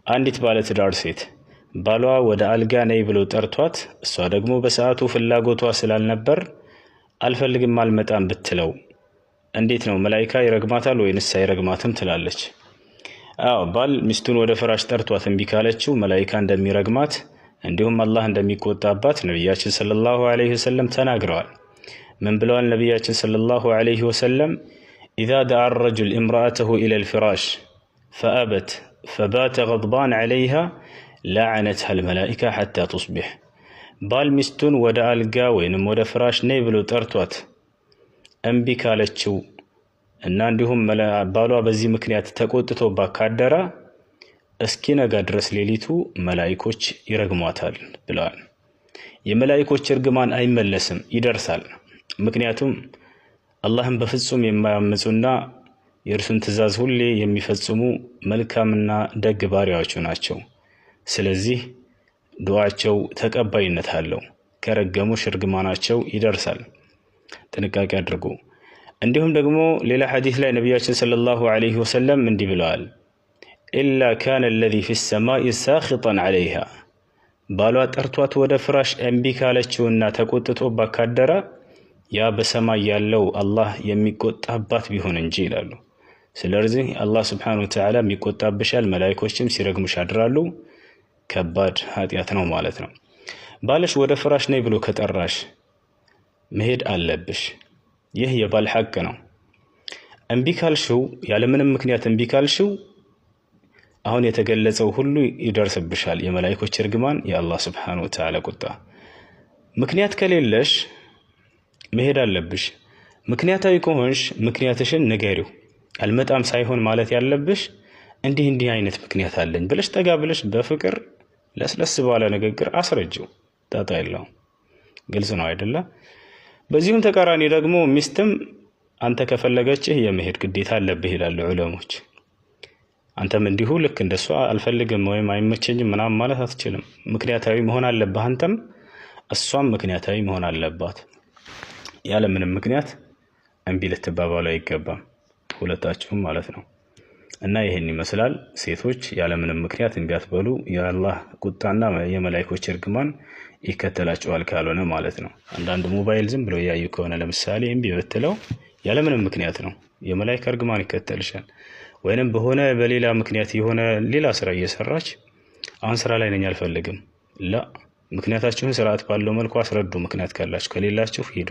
አንዲት ባለትዳር ሴት ባሏ ወደ አልጋ ነይ ብሎ ጠርቷት እሷ ደግሞ በሰዓቱ ፍላጎቷ ስላልነበር አልፈልግም አልመጣም ብትለው እንዴት ነው? መላኢካ ይረግማታል ወይንስ አይረግማትም ትላለች። አዎ፣ ባል ሚስቱን ወደ ፍራሽ ጠርቷት እምቢ ካለችው መላኢካ እንደሚረግማት እንዲሁም አላህ እንደሚቆጣባት ነቢያችን ሰለላሁ ዐለይሂ ወሰለም ተናግረዋል። ምን ብለዋል ነቢያችን ሰለላሁ ዐለይሂ ወሰለም? إذا دعا الرجل امرأته إلى الفراش فأبت فبات غضبان عليها لعنتها الملائكة حتى تصبح። ባል ሚስቱን ወደ አልጋ ወይንም ወደ ፍራሽ ነይ ብሎ ጠርቷት እምቢ ካለችው እና እንዲሁም ባሏ በዚህ ምክንያት ተቆጥቶባት ካደረ እስኪነጋ ድረስ ሌሊቱ መላኢኮች ይረግሟታል ብለዋል። የመላኢኮች እርግማን አይመለስም፣ ይደርሳል። ምክንያቱም አላህን በፍጹም የማያምፁና የእርሱን ትእዛዝ ሁሌ የሚፈጽሙ መልካምና ደግ ባሪያዎቹ ናቸው። ስለዚህ ዱዓቸው ተቀባይነት አለው። ከረገሙሽ እርግማናቸው ይደርሳል። ጥንቃቄ አድርጉ። እንዲሁም ደግሞ ሌላ ሐዲስ ላይ ነቢያችን ሰለላሁ ዐለይሂ ወሰለም እንዲህ ብለዋል፣ إلا كان الذي في السماء ساخطا عليها። ባሏ ጠርቷት ወደ ፍራሽ እምቢ ካለችውና ተቆጥቶባት ካደረ ያ በሰማይ ያለው አላህ የሚቆጣባት ቢሆን እንጂ ይላሉ። ስለዚህ አላህ ስብሓነሁ ወተዓላ የሚቆጣብሻል፣ መላኢኮችም ሲረግሙሽ ያድራሉ። ከባድ ኃጢአት ነው ማለት ነው። ባልሽ ወደ ፍራሽ ነይ ብሎ ከጠራሽ መሄድ አለብሽ። ይህ የባል ሐቅ ነው። እምቢ ካልሽው፣ ያለምንም ምክንያት እምቢ ካልሽው አሁን የተገለጸው ሁሉ ይደርስብሻል። የመላኢኮች እርግማን፣ የአላህ ስብሓነሁ ወተዓላ ቁጣ። ምክንያት ከሌለሽ መሄድ አለብሽ። ምክንያታዊ ከሆንሽ ምክንያትሽን ንገሪው። አልመጣም ሳይሆን ማለት ያለብሽ እንዲህ እንዲህ አይነት ምክንያት አለኝ ብለሽ ጠጋ ብለሽ በፍቅር ለስለስ ባለ ንግግር አስረጂው። ጣጣ የለውም። ግልጽ ነው አይደለ? በዚሁም ተቃራኒ ደግሞ ሚስትም አንተ ከፈለገችህ የመሄድ ግዴታ አለብህ ይላሉ ዑለሞች። አንተም እንዲሁ ልክ እንደሷ አልፈልግም ወይም አይመቸኝም ምናምን ማለት አትችልም። ምክንያታዊ መሆን አለብህ አንተም፣ እሷም ምክንያታዊ መሆን አለባት። ያለ ምንም ምክንያት እምቢ ልትባባሉ አይገባም፣ ሁለታችሁም ማለት ነው። እና ይህን ይመስላል። ሴቶች ያለምንም ምክንያት እምቢ አትበሉ። የአላህ ቁጣና የመላኢኮች እርግማን ይከተላቸዋል ካልሆነ ማለት ነው። አንዳንድ ሞባይል ዝም ብለው እያዩ ከሆነ ለምሳሌ እምቢ ብትለው ያለምንም ምክንያት ነው፣ የመላኢካ እርግማን ይከተልሻል። ወይንም በሆነ በሌላ ምክንያት የሆነ ሌላ ስራ እየሰራች አሁን ስራ ላይ ነኝ አልፈልግም፣ ላ፣ ምክንያታችሁን ስርዓት ባለው መልኩ አስረዱ። ምክንያት ካላችሁ፣ ከሌላችሁ ሂዱ።